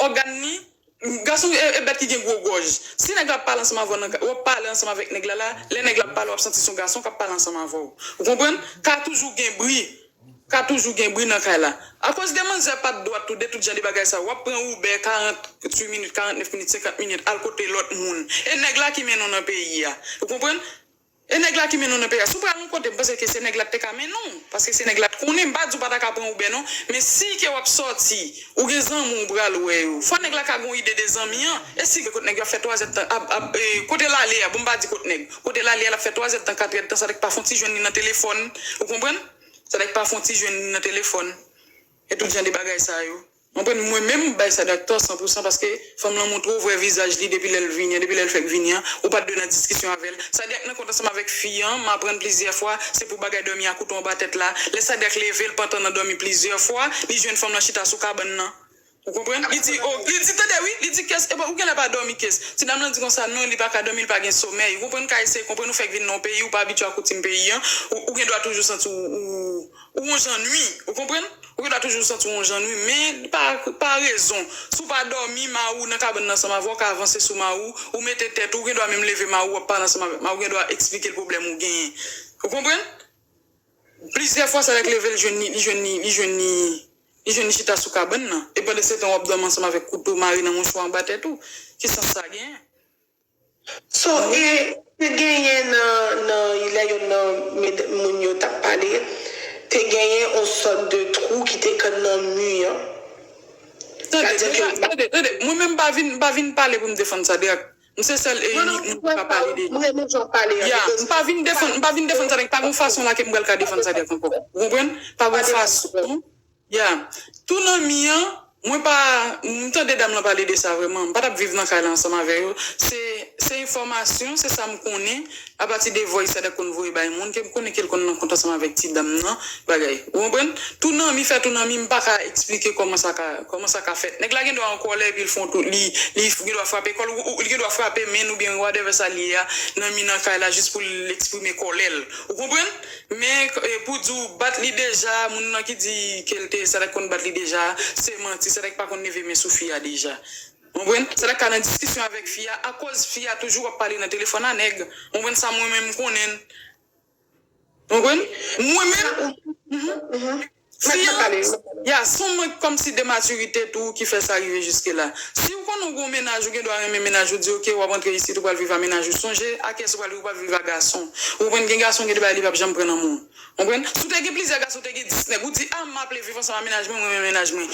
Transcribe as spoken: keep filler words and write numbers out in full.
ògàn li, gason e, e bèt ki gen gwo gòj. Si nèg la ap pale ansanm avè w nan ka, w ap pale ansanm avèk nèg la la, lè nèg la ap pale, w ap santi se yon gason k ap pale ansanm avè w. Ou konprann? Ka toujou gen bri. Ka toujou gen bri nan kay la. Akoz de manzè pa t dwat tou, de tout jan de bagay sa, w ap pran Uber karant uit minit, karantnèf minit, senkant minit, al kote lòt moun. E nèg la ki mennen w nan peyi a. Ou konprann? E nèg la ki mennen w nan peyi a. Si w pral yon kote, m panse ke se nèg la k te ka mennen w. Paske se nèg la t konnen. M pa di w pa ta ka pran Uber non. Men si ke w ap sòti, ou gen zanmi w pral wè yo. Fò nèg la ka gen yon ide de zanmi an. E si ke kote nèg yo ap fè twa zèdtan, ap, ap, e, kote l ale a, bon, m pa di kot nèg. Kote l ale a, l ap fè twa zèdtan, kat èdtan, sa nèg pa fè yon ti jwenn li nan telefòn. Ou konprann? Sa nèg pa fè yon ti jwenn li nan telefòn. E tout jan de bagay sa yo. Konprann, mwen menm, m bay Sadak tò san pou san paske fanm lan montre w vrè vizaj li depi lè l vini an, depi lè l fèk vini an. Ou pa t dwe nan diskisyon avè l. Sadak nan kont ansanm avèk fi an, m aprann plizyè fwa, se pou bagay dòmi a koute w anba tèt la. Lè Sadak leve, l pantan nan dòmi plizyè fwa, li jwenn fanm lan chita sou kabann nan. Ou konprann? Li di, oh, li di, tande wi, li di, kès, epa, ou genlè pa dòmi, kès. Ti dam lan di konsa, non, li pa ka dòmi, li pa gen somèy. Ou konprann, ka eseye konprann, ou fèk vin nan yon peyi, ou pa abitye a koutim peyi an, ou, ou gen dwa toujou santi w, ou, ou yon jan nwi. Ou konprann? Ou gen dwa toujou santi w yon jan nwi, men pa, pa rezon. Si w pa dòmi, mari w nan kabann nan ansanm avè w, ka avanse sou mari w, ou mete tèt ou, ou gen dwa menm leve mari w, w ap pale ansanm avèk mari w, ou gen dwa eksplike l pwoblèm ou genyen. Ou konprann? Plizyè fwa, Sadak leve, l jwenn li, li jwenn li, li jwenn li, li jwenn li chita sou kabann nan. E pandan se tan, w ap dòmi ansanm avèk kouto mare nan mouchwa anba tèt ou. Ki sans sa genyen? So, e te genyen nan, nan lè youn nan med- moun yo t ap pale, te genyen yon sòt de twou ki te kann nan mi an. Tande, Sa di ke tande, tande, tande. Mwen menm, m pa vin, m pa vin pale pou m defann Sadak. M se sèl e Non, non, inik moun ki mwen ka pa, pale de mwen renmen jan w pale an, Ya, because m pa vin defann, m pa vin defann Sadak. Pa gon fason la ke m pral ka defann Sadak ankò. Ou konprann? Pa gon fason. Ya. Tou nan mi an, mwen pa, m tande dam lan pale de sa vrèman. M pa t ap viv nan kay la ansanm avè yo. Se, se enfòmasyon, se sa m konnen. Apati de voice Sadak konn voye bay moun, ke m konnen ke l konn nan kont ansanm avèk ti dam nan, bagay. Ou konprann? Tou nan mi fè tou nan mi, m pa ka eksplike kòman sa ka, kòman sa ka fèt. Nèg la gen dwa an kòlè, epi l fè yon tou, li, li gen dwa frape kò l, ou, ou, li gen dwa frape men l oubyen whatever sa l ye a, nan mi nan kay la, jis pou l eksprime kòlè l. Ou konprann? Men, e, pou di w bat li deja, moun nan ki di ke l te, Sadak konn bat li deja, se manti, Sadak pa konn leve men sou fi a deja. Ou konprann? Sadak ka nan diskisyon avèk fi a, akoz fi a toujou ap pale nan telefòn a nèg. Ou konprann sa mwen menm m konnen. Ou konprann? Mwen menm, mhm. Fi an, ya, se yon mank kòmsi de matirite tou ki fè sa rive jiske la. Si w konnen w gen yon mennaj, ou gen dwa renmen mennaj ou, di, oke, w ap antre isit, ou pral viv a mennaj ou. Sonje a kiyès ou pral viv, ou pral viv a gason. Ou konprann, gen gason, gen de bagay li p ap janm pran nan men w. Ou konprann? Si w te gen plizyè gason, w te gen dis nèg, ou di, a, m aple viv ansanm a mennaj mwen, mwen renmen mennaj mwen.